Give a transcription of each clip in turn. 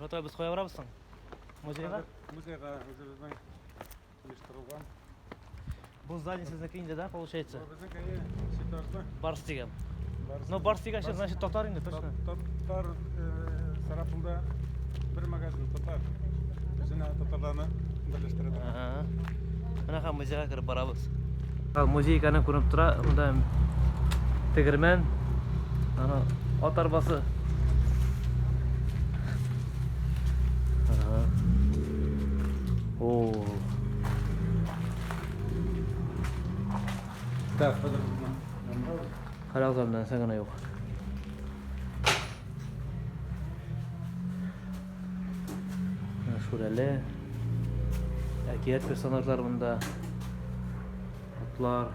Шулай без кая барабыз соң? Музейга? Музейга үзебезнең оештырылган. Бу здание сезнеке инде, да, получается? Бу безнең әйе, этажда. Барс дигән. Ну, Барс дигән сүз, значит, татар инде, точно. Татар Сарапулда бер магазин татар. Үзенә татарларны берләштерә торган. Ага. Менә һәм музейга кереп барабыз. Музей икәне күренеп тора. Монда тегермән, аны ат арбасы. Ага. О. Так, хәзер Карагыз анда, нәрсә генә юк. Шүрәле. Әкият персонажлары монда. Атлар.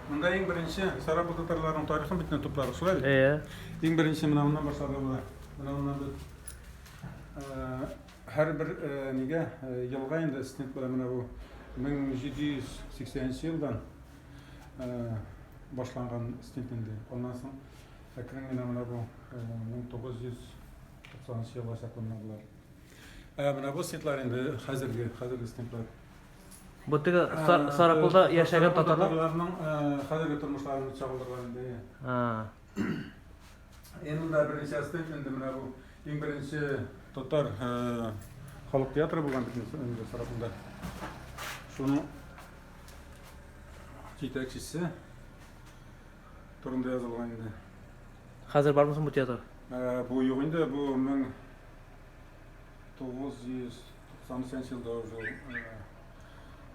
Монда иң беренче Сарапул татарларының тарихын бит тупладык, шулай бит? Әйе. Иң беренче менә моннан башларга була. Менә моннан без һәрбер нигә елга инде стенд була менә бу 1780 елдан башланган стенд инде. Аннан соң әкрен генә менә бу 1990 елга чаклы менә болар. Ә менә бу стендлар инде хәзерге, хәзерге стендлар. Бу теге Сарапулда яшәгән татарлар. Татарларның хәзерге тормышларын чагылдырган инде. А. Инде монда берничә стенд инде менә бу иң беренче татар халык театры булган бит инде Сарапулда. Шуның җитәкчесе турында язылган инде. Хәзер бармы соң бу театр? Бу юк инде, бу 1993 елда уже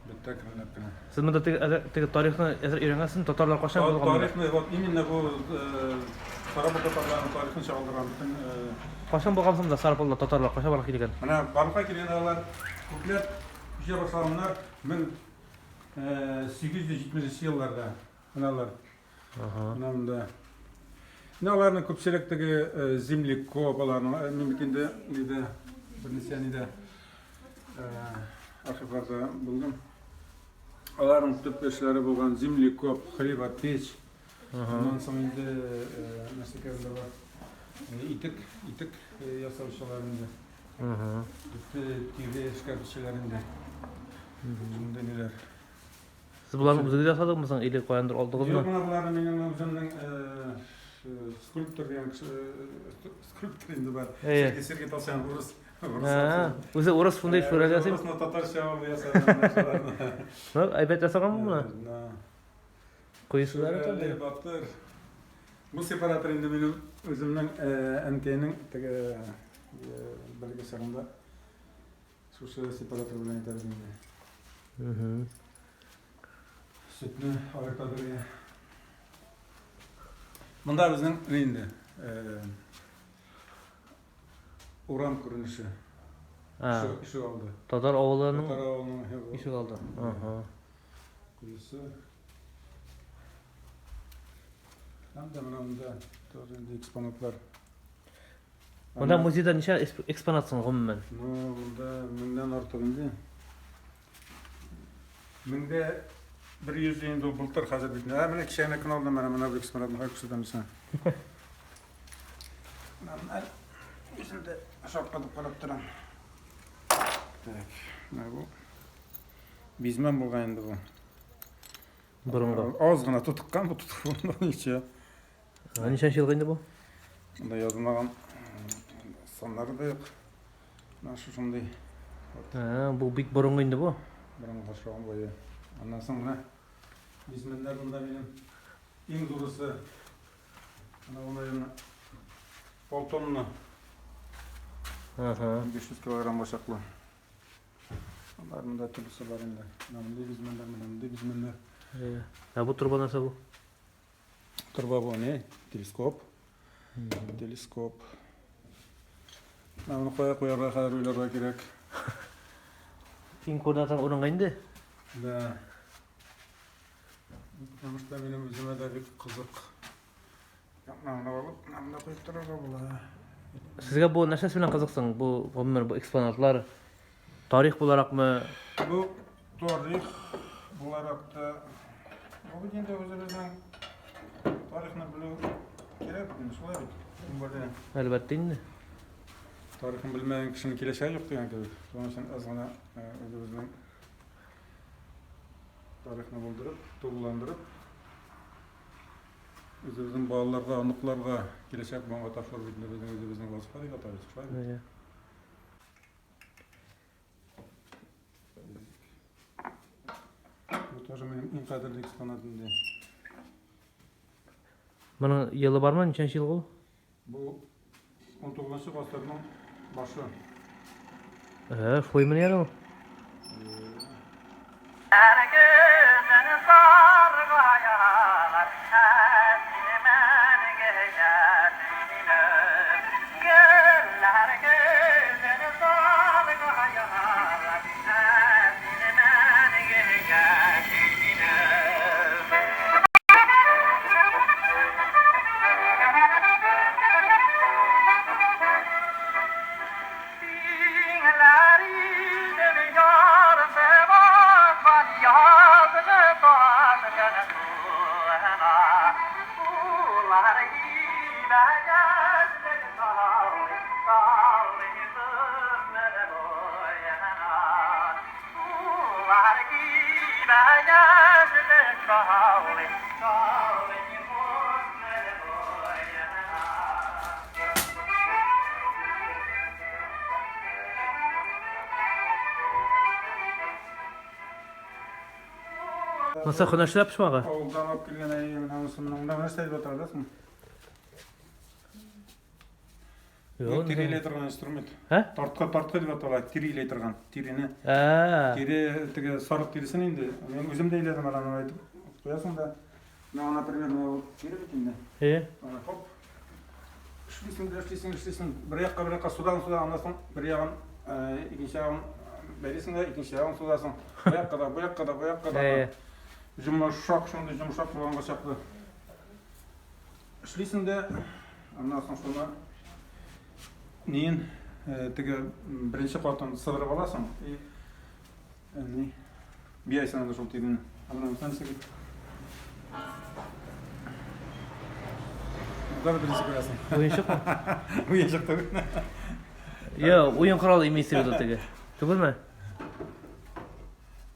бетте әкренләп кенә. Сез монда теге, теге тарихны әзер өйрәнгәнсез, татарлар кайчан булган? Тарихны, вот именно бу Сарапул татарларының тарихын чагылдырган бөтен. Кайчан булган соң монда Сарапулда татарлар кайчан барлыкка килгән? Менә барлыкка килгән алар күпләп күчә башлаганнар 1870 елларда. Менә алар. Менә монда. Менә аларның күпчелек теге землекоп, аларның мин бит инде нидә берничә нидә архивларда булдым. Аларның төп эшләре булган землекоп, хлебопечь. Аннан соң инде нәрсәкә бар? Итек, итек ясаучылар инде. Тире эшкәртүчеләр инде. Шундый ниләр. Сез боларны үзегез ясадыгызмы соң или каяндыр алдыгызмы? Юк, менә боларны минем үземнең скульптор дигән кеше, скульптор инде бар. Сергей Сергей Толчан урыс. Үзе урыс шундый сурәт ясый. Урысны татарча ул ясаган шуларны. Ну, әйбәт ясаганмы моны? Коесызлары там. Батыр. Бу сепаратор инде минем үземнең әнкәйнең теге бәләкәй чагында Шушы сепаратор белән итәбез инде. Сөтне аерта бергә. Монда безнең ни инде? Урам күренеше. Ишек алды. Татар авылының Татар авылының ишек алды. Ага. Коесы. Һәм дә менә монда тоже инде экспонатлар. Монда музейда ничә экспонат соң гомумән? Ну, монда меңнән артык инде. Меңдә бер йөз инде ул былтыр хәзер бит. Ә менә кичә генә көн алдым, менә менә бу экспонатны кая күрсәтәм сиңа. Менә үзем дә шаккатып карап торам. Так, менә бу бизмән булган инде бу. Борынгы. Аз гына тотыккан бу тотыккан ничә. Ничәнче елгы инде бу? Монда язылмаган саннары да юк. Менә шушындый. Ә, бу бик борынгы инде бу. Борынгы башлаган бу. Аннан соң менә бизмәннәр монда минем иң зурысы. Менә бу, наверное, полтонна. Ага. 500 килограммга чаклы. Алар монда төрлесе бар инде. Менә мондый бизмәннәр, менә мондый бизмәннәр. Ә бу торба нәрсә бу? Торба бу не? Телескоп. Телескоп. Менә моны кая куярга хәзер уйларга кирәк. Иң күренә торган урынга инде. Да. Потому что минем үземә дә бик кызык. Менә моны алып, менә монда куеп торырга була. Сезгә бу нәрсәсе белән кызык соң? Бу гомумән бу экспонатлар тарих буларакмы? Бу тарих буларак та бу бит инде үзебезнең тарихны белү кирәк бит, шулай бит. Тем более. Әлбәттә инде. Тарихын белмәгән кешенең киләчәге юк дигән кебек. Шуның өчен аз гына үзебезнең тарихны булдырып, тулыландырып, үзебезнең балаларга, оныкларга киләчәк буынга тапшыру бит инде безнең үзебезнең вазифа дип атабыз, шулай бит? Әйе. Бу тоже минем иң кадерле экспонат инде. Моның елы бармы? Ничәнче ел ул? Бу 19 гасырның башы. Ә, шулаймыни әле ул? Монысы хөнәшләп почмагы? Авылдан алып килгән әйе, менә монысы менә монда нәрсә дип атала беләсеңме? Бу тиреләй торган инструмент. Ә? Тарткы, тарткы дип атала, тиреләй торган, тирене. Ә. Тире теге сарык тиресен инде. Мин үзем дә әйләдем әле аны әйтеп куясың да. Менә ана примерно ул тире бит инде. Э. Ана хоп. Эшлисең дә эшлисең, эшлисең. Бер якка, бер якка судан суда, аннан соң бер ягын, икенче ягын бәйлисең дә, икенче ягын судасың. Бу якка да, бу якка да, бу якка да. Э. Йомшак, шундый йомшак булганга чаклы. Эшлисең дә, аннан соң шуны неен теге беренче катын сыдырып аласың и ни бияйсең анда шул тирене. Ә менә монысы ничек? Монда да беренче күрәсең. Уенчыкмы? Уенчык түгел. Йо, уен коралы имеется в виду теге. Түгелме?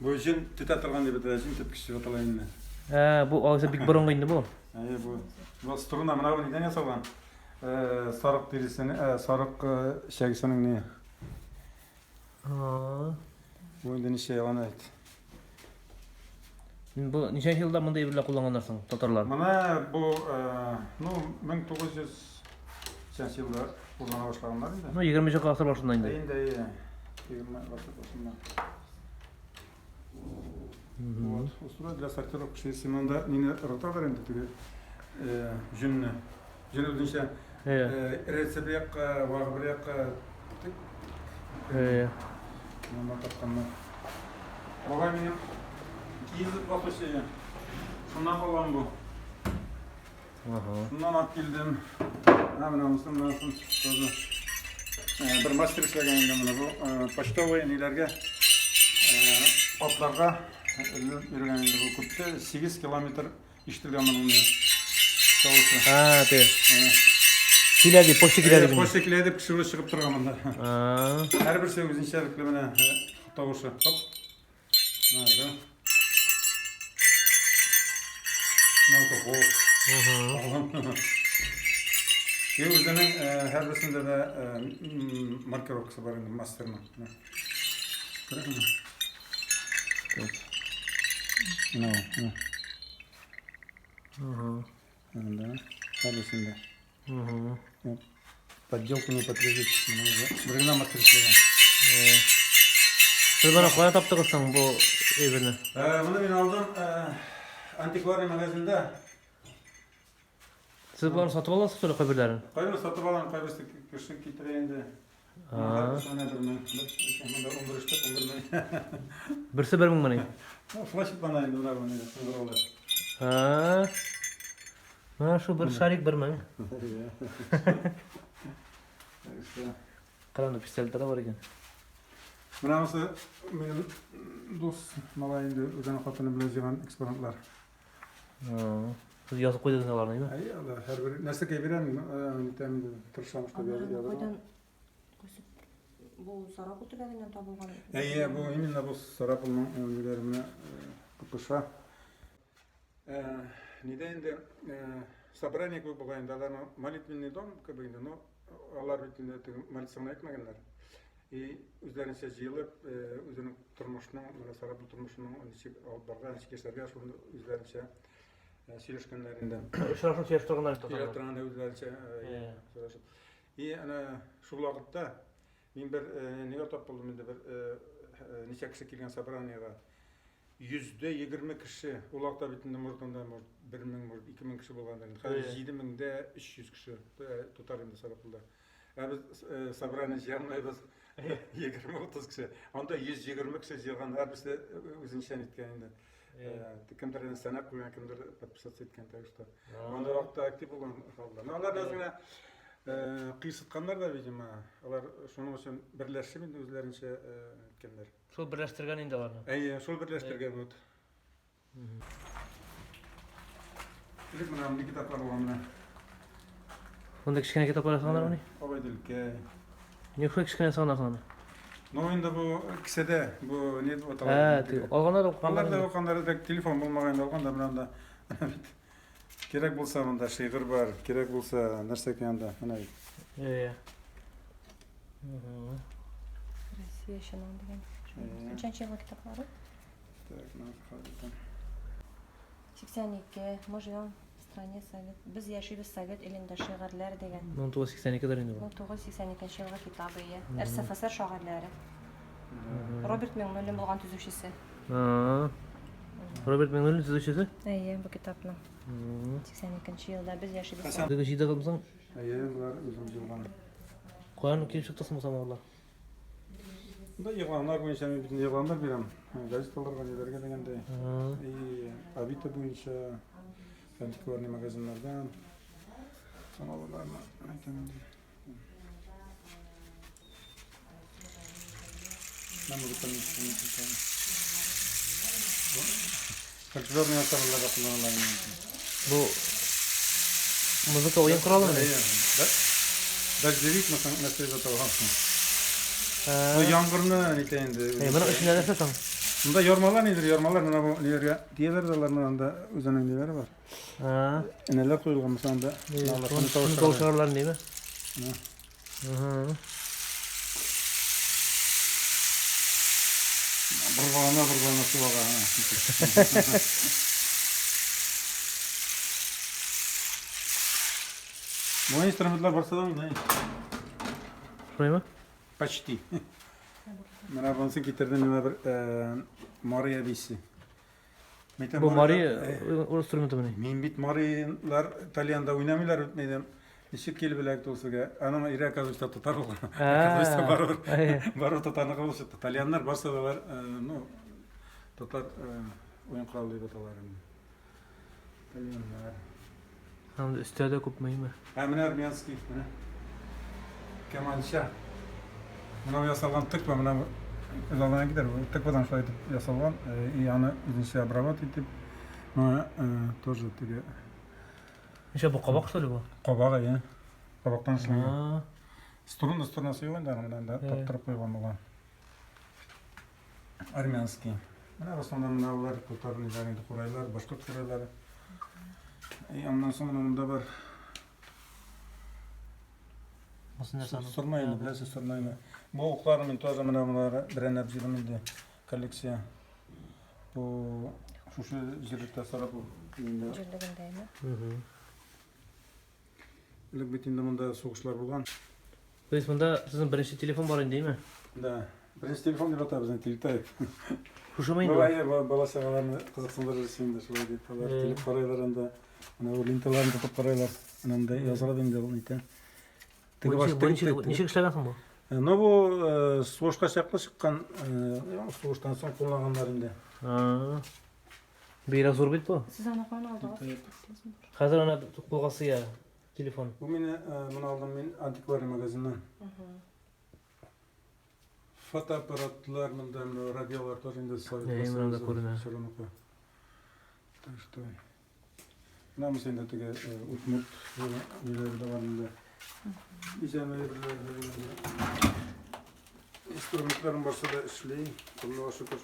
Бу җен тетә торган дип әйтелә, җен теткеч дип атала инде. Ә, бу алайса бик борынгы инде бу. Әйе, бу. Бу струна менә бу нидән ясалган? Сарык тиресен, сарык эчәгесенең ни? Бу инде ничә ел аны әйт. Бу ничәнче елда мондый әйберләр кулланганнар соң татарлар? Моны бу, ну, 1900 ничәнче елда куллана башлаганнар инде. Ну, 20 гасыр башында инде. Инде, әйе. 20 гасыр башында. Вот, устройство для сортировки шерсти. Монда мине ыргыталар инде теге җөнне. Җөн үзенчә эресе бер якка, вагы бер якка. Монда тапканнар. Бабай минем киез басучы. Шуннан калган бу. Шуннан алып килдем. Менә менә монысы, менә тоже. Бер мастер эшләгән инде моны. Бу почтовый ниләргә, атларга эленеп йөргән инде бу күптә. 8 километр ишетелгән моның менә тавышы. А, теге. Килә дип, почта килә дип. Почта килә дип кеше чыгып торган монда. Һәрберсе үзенчәлекле менә тавышы. Хоп. Менә И үзенең һәрберсендә дә маркировкасы бар инде мастерның. Күрәсеңме? Так. Менә ул, менә. Менә һәрберсендә. Подделку не подлежит. Менә уже бер генә мастер эшләгән. Сез моны кая таптыгыз соң бу әйберне? Моны мин алдым антикварный магазинда. Сез боларны сатып аласыз что ли кайберләрен? Кайбер сатып алам, кайберсе кеше китерә инде. Һәрберсе менә бер мең. Монда 11 штук, 11 мең. Берсе бер мең мени? Ну, шулай чыклана инде менә бу нидә, сыңгыраулар. Менә шу бер шарик бер мең. Караңгы пистолетлар да бар икән. Менә монысы минем дус малай инде үзенең хатыны белән җыйган экспонатлар. Сез язып куйдыгыз аларны, әйме? Әйе, алар һәрбер нәрсәгә бирәм, нитәм инде, тырышам, чтобы язырга. Кайдан бу Сарапул төбәгеннән табылган? Әйе, бу именно бу Сарапулның ниләре менә кыша. Нидә инде собрание кебек булган инде, алар молитвенный дом кебек инде, но алар бит инде теге молиться гына итмәгәннәр. И үзләренчә җыелып, үзенең тормышының, менә Сарапул тормышының ничек алып барган, ничек яшәргә, шуны үзләренчә сөйләшкәннәр инде. Очрашып сөйләшеп торганнар инде. Сөйләп торганда үзләренчә сөйләшеп. И әнә шул вакытта мин бер нигә тап булдым инде, бер ничә кеше килгән собраниега. 20% кеше, ул вакытта бит инде, может, анда, может, 1000, может, 2000 кеше булгандыр инде. Хәзер 7300 кеше тотар инде Сарапулда. Ә без собрание җыя алмыйбыз. 20-30 кеше. Анда 120 кеше җыелган, һәрберсе үзенчә ниткән инде. Кемдер инде санап куйган, кемдер подписаться иткән, так что. Анда вакытта актив булган халыклар. Но алар әз генә кыйсытканнар да, видимо. Алар шуның өчен берләшеп инде үзләренчә иткәннәр. Шул берләштергән инде аларны. Әйе, шул берләштергән вот. Элек менә мондый китаплар булган менә. Монда кечкенә китаплар ясаганнар мени? Абай Дилкәй. Нигә шулай кечкенә ясаганнар соң аны? Ну инде бу кесәдә, бу не дип атала? Ә, теге алганнар укыганнар. Алар да укыганнар, так телефон булмаган инде алганда менә анда. Бит. Кирәк булса монда шигырь бар, кирәк булса нәрсә икән анда, менә бит. Әйе. Россия чынын дигән. Ничәнче елгы китаплары? Так, менә хәзер. 82. Мы живем в стране совет. Без яшибез совет илендә шигырьләр дигән. 1982 дер инде бу. 1982 елгы китабы ие. РСФСР шагыйрьләре. Роберт Миңнуллин булган төзүчесе. Роберт Миңнуллин төзүчесе? Әйе, бу китапның. 82 елда без яшибез. Теге җыйдыгызмы соң? Әйе, болар үзем җыйган. Каян килеп чыкты соң бу самавырлар? Монда игъланнар буенча мин бөтен игъланнар бирәм. Газеталарга, ниләргә дигәндәй. И Авито буенча, антикварный магазиннардан самавырларны әйтәм инде. Фольклорный ансамбльләрдә кулланыла инде. Бу музыка уен коралымы? Әйе. Дождевик мәсәлән, нәрсә дип аталган? Бу яңгырны нитә инде. Әйе, моның эчендә нәрсә соң? Монда ярмалар нидер, ярмалар менә бу ниләргә тияләр дә алар менә анда үзенең ниләре бар. Энәләр куелган мәсәлән анда. Тавыш чыгаралар димме? Боргалана боргалана су ага. Бу инструментлар барсы да уйный. Шулаймы? Почти. Менә бунысын китердем миңа бер Мария әбисе. Бу Мари инструментымыни? Мин бит Марилар тальянда уйнамыйлар бит мәйдәм. Ничек килеп эләкте ул сезгә? Аның ире, оказывается, татар булган. Оказывается, барыбер, барыбер татарныкы булып чыкты. Тальяннар барсы да бар, ну, татар уен коралы дип аталар инде. Тальяннар. Һәм өстәлдә күпме име? Ә менә армянский, менә. Кеманча. Менә ясалган тыква, менә үз алдына китәр. Бу тыквадан шулай итеп ясалган, и аны үзенчә обрабатывать итеп, менә тоже теге. Ничә бу кабак что ли бу? Кабак, әйе. Кабактан эшләнгән. Струна, струнасы юк инде аның, менә анда таптырып куйган булган. Армянский. Менә в основном менә алар татар ниләр инде курайлар, башкорт курайлары. И аннан соң менә монда бар. Бусы нәрсә? Сорнай инде, беләсез сорнайны. Бу уклар мин тоже менә болары берәнәп җыйдым инде коллекция. Бу шушы җирлектә сарап инде. Җирлегендәме? Элек бит инде монда сугышлар булган. То есть монда сезнең беренче телефон бар инде, әйме? Да. Беренче телефон дип атабыз инде, телетайп. Шушымы инде? Бу әйе, бала чагаларны кызыксындырыр өчен инде шулай дип алар килеп карыйлар анда. Менә бу ленталарны тотып карыйлар. Менә монда языла инде ул нитә. Теге баш ничек эшләгән соң бу? Ну бу сугышка чаклы чыккан, сугыштан соң кулланганнар инде. Бигрәк зур бит бу. Сез аны каян алдыгыз? Хәзер аны кулга сыя телефон. Бу мине моны алдым мин антикварный магазиннан. Фотоаппаратлар монда, менә радиолар тоже инде совет. Әйе, монда күренә. Так что. Менә монысы инде теге удмурт ниләре дә бар инде. Бизәмә әйберләре дә бар инде. Инструментларым барсы да эшли, Аллага шөкер.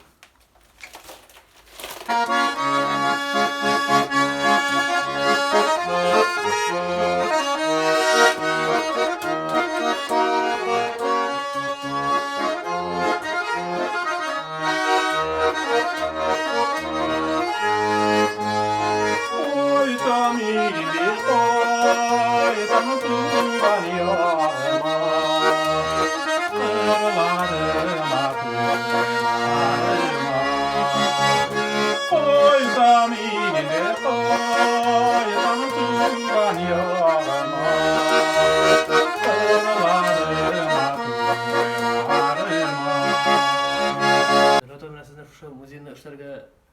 Рәүтә, менә сезне шушы музейны эшләргә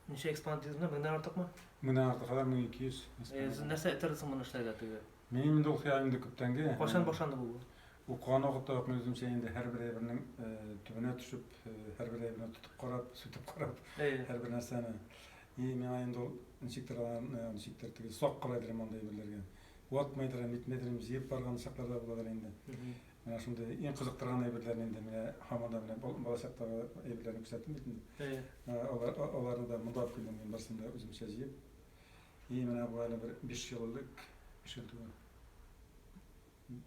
ничә экспонат дидегезме? Меңнән артыкмы? Меңнән артык, хәзер 1200. Сез нәрсә этәрде соң моны эшләргә теге? Минем инде ул хыялым инде күптәнге. Кайчан башланды бу? Укыган вакытта ук мин үземчә инде һәрбер әйбернең төбенә төшеп, һәрбер әйберне тотып карап, сүтеп карап, һәрбер нәрсәне. И миңа инде ул ничектер аларны, ничектер теге сак карайдыр мондый әйберләргә. Ватмыйдыр, нитмәдер, җыеп барган чаклар да буладыр инде. Менә шундый иң кызыктырган әйберләрне инде менә һаман да менә балачактагы әйберләрне күрсәттем бит инде. Аларны да монда алып килдем мин барысын да үземчә җыеп. И менә бу әле бер 5 ел элек, 5 ел түгел.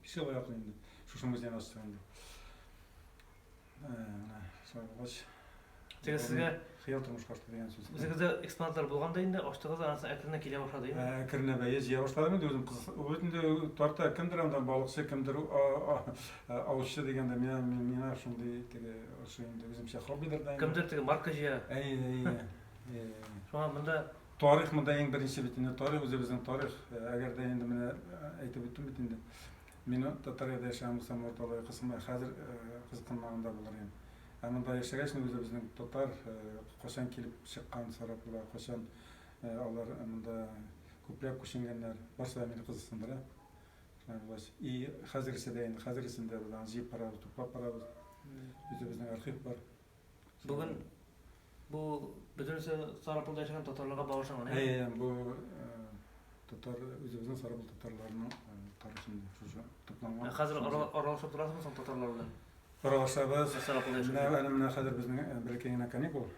5 елга якын инде. Шушы музейны ачтык инде. Менә шулай булгач. Теге сезгә хыял тормышка ашты дигән сүз. Үзегездә экспонатлар булганда инде ачтыгыз, анысы әкренләп килә башлады инде. Әкренләп әйе җыя башладым инде үзем кыз. Ул бит инде тарта, кемдер анда балыкчы, кемдер аучы дигәндә миңа миңа шундый теге ошо инде үземчә хоббидыр да инде. Кемдер теге марка җыя. Әйе, әйе. Шуңа монда Тарих монда иң беренче бит инде тарих, үзебезнең тарих. Әгәр дә инде менә әйтеп үттем бит инде. Мин Татариядә яшәгән булсам, Урталай кысымы хәзер кызыксынмаган да булыр идем. Ә монда яшәгәч, үзебезнең татар кайчан килеп чыккан Сарапулга, кайчан алар монда күпләп күченгәннәр, барысы да мине кызыксындыра. Шулай булгач, и хәзергесе дә инде, хәзергесен дә без аны җыеп барабыз, туплап барабыз. Үзебезнең архив бар. Бүген бу бөтенесе Сарапулда яшәгән татарларга багышланган, әйе? Әйе, бу татар үзебезнең Сарапул татарларының тарихын шушы тупланган. Хәзер аралашып торасызмы соң татарлар белән? Аралашабыз. Менә әле менә хәзер безнең бәләкәй генә каникул.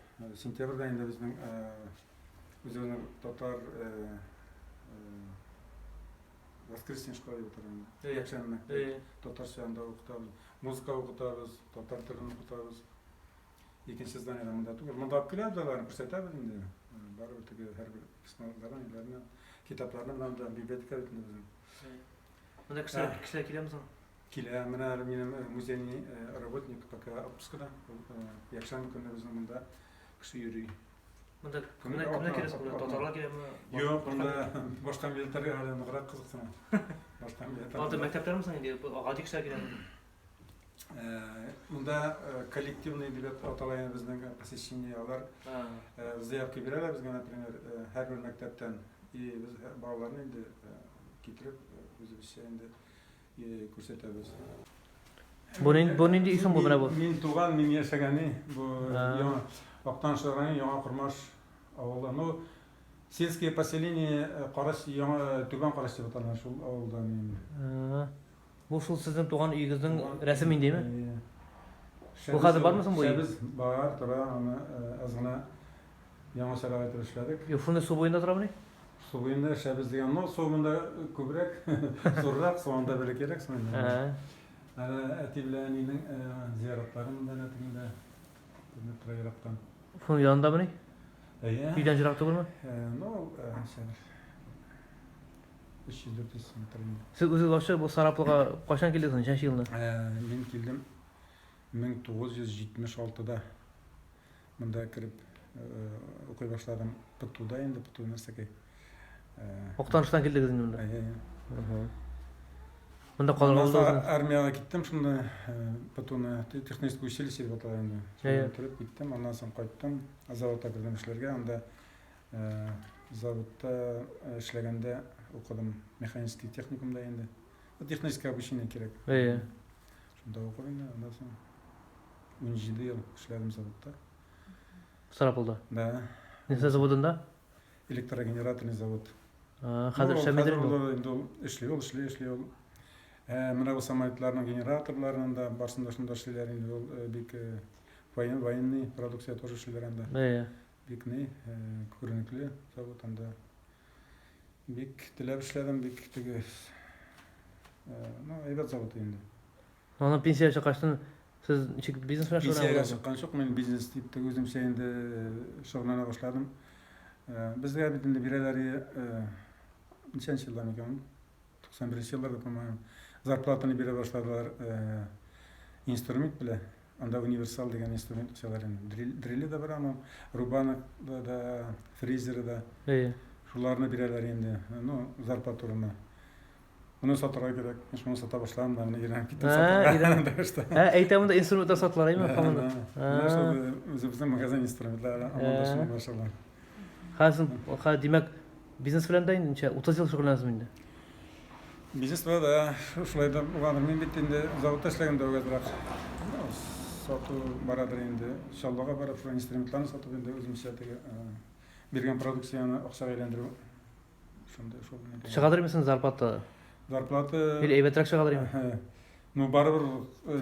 Сентябрьдә инде безнең үзебезнең татар воскресенье школа дип атала инде. Якшәмбе. Татарча анда укытабыз. Музыка укытабыз, татар телен укытабыз. Икенче зданиедә монда түгел. Монда алып киләбез аларны, күрсәтәбез инде. Барыбер теге һәрбер экспонатларын, ниләрне, китапларны менә монда библиотека бит инде безнең. Монда кешеләр, кешеләр киләме соң? Килә. Менә әле минем музейный работник пока отпускада. Якшәмбе көнне безнең монда кеше йөри. Монда кемнәр кемнәр килә соң? Татарлар киләме? Юк, монда башка милләтләргә әле ныграк кызыксына. Башка милләтләр. Аты мәктәпләрме соң инде? Гади кешеләр киләме? Монда коллективный дип атала инде безнең посещение. Алар заявка бирәләр безгә, например, һәрбер мәктәптән. И без балаларны инде китереп, үзебезчә инде күрсәтәбез. Бу нинди, бу нинди исем бу менә бу? Мин туган, мин яшәгән өй. Бу яңа Актаныш районы Яңа Кормаш авылы. Ну, сельское поселение Карач, Яңа Түбән Карач дип атала шул авылда мин. Бу шул сезнең туган өегезнең рәсеме индеме? Бу хәзер бармы соң бу өй? Шәбез бар, тора, аны аз гына яңачарак итеп эшләдек. Юк, шундый су буенда торамыни? Су буенда Шәбез дигән, но су монда күбрәк, зуррак, су анда бәләкәйрәк су инде. Әле әти белән әнинең зияратлары монда әнә тегендә күренеп тора ерактан. Шуның янындамыни? Әйе. Өйдән ерак түгелме? Ну, ничәдер. 300-400 метр инде. Сез үзегез вообще бу Сарапулга кайчан килдегез, ничәнче елны? Мин килдем 1976-да. Монда кереп укый башладым. ПТУда инде, ПТУ нәрсәкәй. Актаныштан килдегез инде монда? Әйе. Монда калырга булдыгыз? Армиягә киттем шунда, ПТУны, техническое училище дип атала инде. Шунда бетереп киттем, аннан соң кайттым, заводта кердем эшләргә. Анда заводта эшләгәндә укыдым механический техникумда инде. Техническое обучение кирәк. Әйе. Шунда укып инде, аннан соң 17 ел эшләдем заводта. Сарапулда? Да. Нәрсә заводында? Электрогенераторный завод. Хәзер эшләмидер инде ул. Инде ул эшли, ул эшли, эшли ул. Менә бу самолетларның генераторларының да барсын да шунда эшлиләр инде ул бик военный продукция тоже эшлиләр анда. Әйе. Бик ни, күренекле завод анда. Бик теләп эшләдем, бик теге, ну, әйбәт завод инде. Аны пенсиягә чыккачтын сез ничек бизнес белән шөгыльләнә Пенсиягә чыкканчы ук мин бизнес дип тә үземчә инде шөгыльләнә башладым. Безгә бит инде бирәләр ничәнче елдан икән ул? 91 елларда, по-моему, зарплатаны бирә башладылар инструмент белән. Анда универсал дигән инструмент куялар инде. Дрели дә бар аның, рубанок да, фрезеры да. Әйе. Шуларны бирәләр инде, ну, зарплата урынына. Моны сатырга кирәк. Мин шуны сата башладым да, менә өйрәнеп киттем сатырга. Ә, әйтә монда инструментлар сатыла, әйме? Менә шул үзебезнең магазин инструментлары, анда шуны башладым. Хәзер, димәк, бизнес белән дә инде ничә, 30 ел шөгыльләнәсез инде. Бизнес белән дә шулай да булгандыр. Мин бит инде заводта эшләгәндә үк азрак сату барадыр инде. Чаллыга барып, шул инструментларны сатып инде үземчә теге биргән продукцияне акчага әйләндерү. Шундый шул. Чыгадыр мисең зарплата? Зарплата. Или әйбәтрәк чыгадыр инде? Ну, барыбер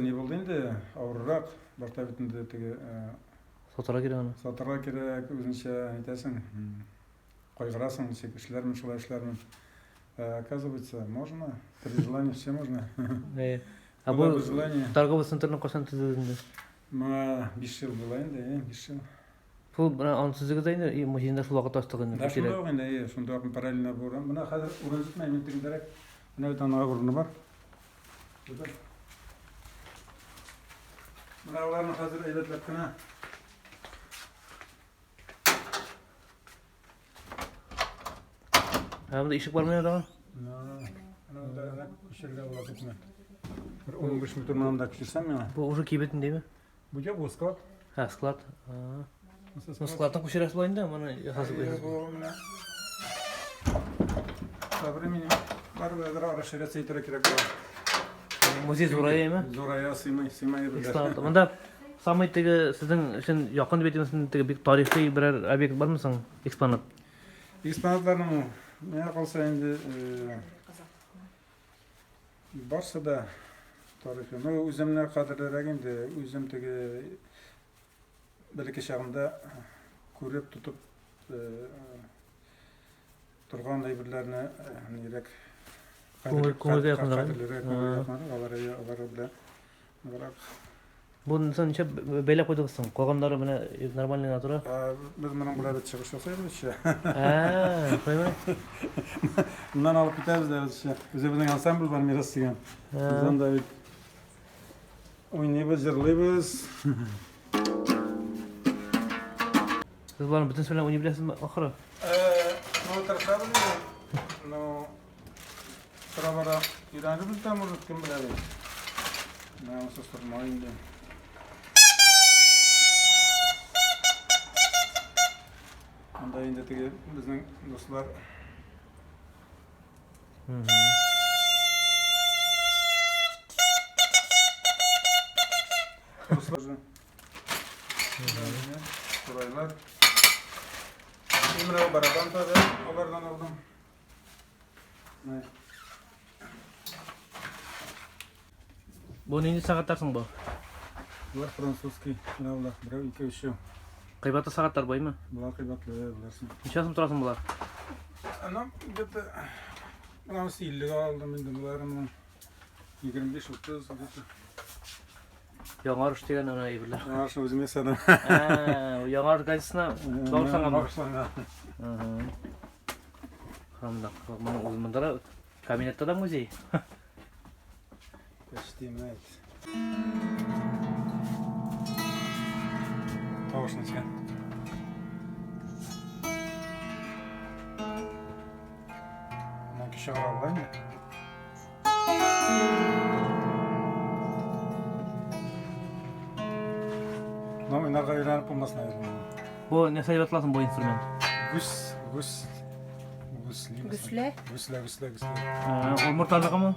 ни булды инде, авыррак. Башта бит инде теге сатырга кирәк аны. Сатырга кирәк, үзенчә әйтәсең. Кайгырасың, ничек эшләрмен, шулай эшләрмен. Оказывается, можно, при желании все можно. Ә бу торговый центрны кайчан төзедегез инде? Моңа 5 ел була инде, 5 ел. Шул менә аны төзегез дә инде, музейны да шул вакытта ачтык инде. Да, шунда ук инде, шунда ук параллельно бу урын. Менә хәзер урын җитмәй, мин тегендәрәк. Менә бит аның урыны бар. Менә аларны хәзер әйбәтләп кенә. Ә монда ишек бармы тагын? Менә монда күчерергә була күпме. Бер 15 метр монда күчерсәм миңа. Бу уже кибет индеме? Бу юк, бу склад. Ха, склад. Ну, складны күчерәсез була инде, моны ясасыз. Бу менә. Со временем барыбер әзрәк расширяться итәргә кирәк була. Музей зурая Зурая, сыймый, сыймый. Экспонат. Монда самый теге сезнең өчен якын дип әйтәм, теге бик тарихи берәр объект бармы соң, экспонат? Экспонатларның миңа калса инде барсы да тарихи. Ну, үземне кадерлерәк инде, үзем теге бәләкәй чагымда күреп, тотып торган әйберләрне нирәк күңелгә якынрак. Кадерлерәк, күңелгә якынрак, алар белән ныграк. Бу ничә бәйләп куйдыгыз соң? Калганнары менә нормальный гына тора. Без моның белән бит чыгыш ясыйбыз еще. Ә, шулаймы? Моннан алып китәбез дә без еще. Үзебезнең ансамбль бар, Мирас дигән. Без анда бит уйныйбыз, җырлыйбыз. Сез боларны бөтенесе белән уйный беләсезме ахыры? Ну, тырышабыз инде. Ну, тора-бара өйрәнербез дә, может, кем белә бит. Менә монысы сырма инде. Анда инде теге безнең дуслар. Дуслар. Сурайлар. Менә барабан да алардан алдым. Бу нинди сәгатьләр соң бу? Булар французский. Менә булар. Берәү, ике, өчәү. Кыйбатлы сәгатьләр баймы? Булар кыйбатлы, буларсын. Ничә сум тора соң булар? Ана где-то менә 50 алдым инде булар моның. 25-30 где-то. Яңарыш дигән ана әйберләр. Яңарыш үзем ясадым. Ә, Яңарыш газетасына багышланган. Багышланган. Һәм моның үзе монда да кабинетта да музей. Почти менә. Тавышны чыган. Менә кеше була инде. Но уйнарга өйрәнеп булмас, наверное. Бу нәрсә дип атала соң бу инструмент? Гүс, гүс, гүсли. Гөслә? Гөслә, гөслә, гөслә. Удмуртлардыкымы?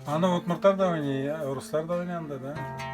Аны удмуртлар да уйный, руслар да уйный анда, да.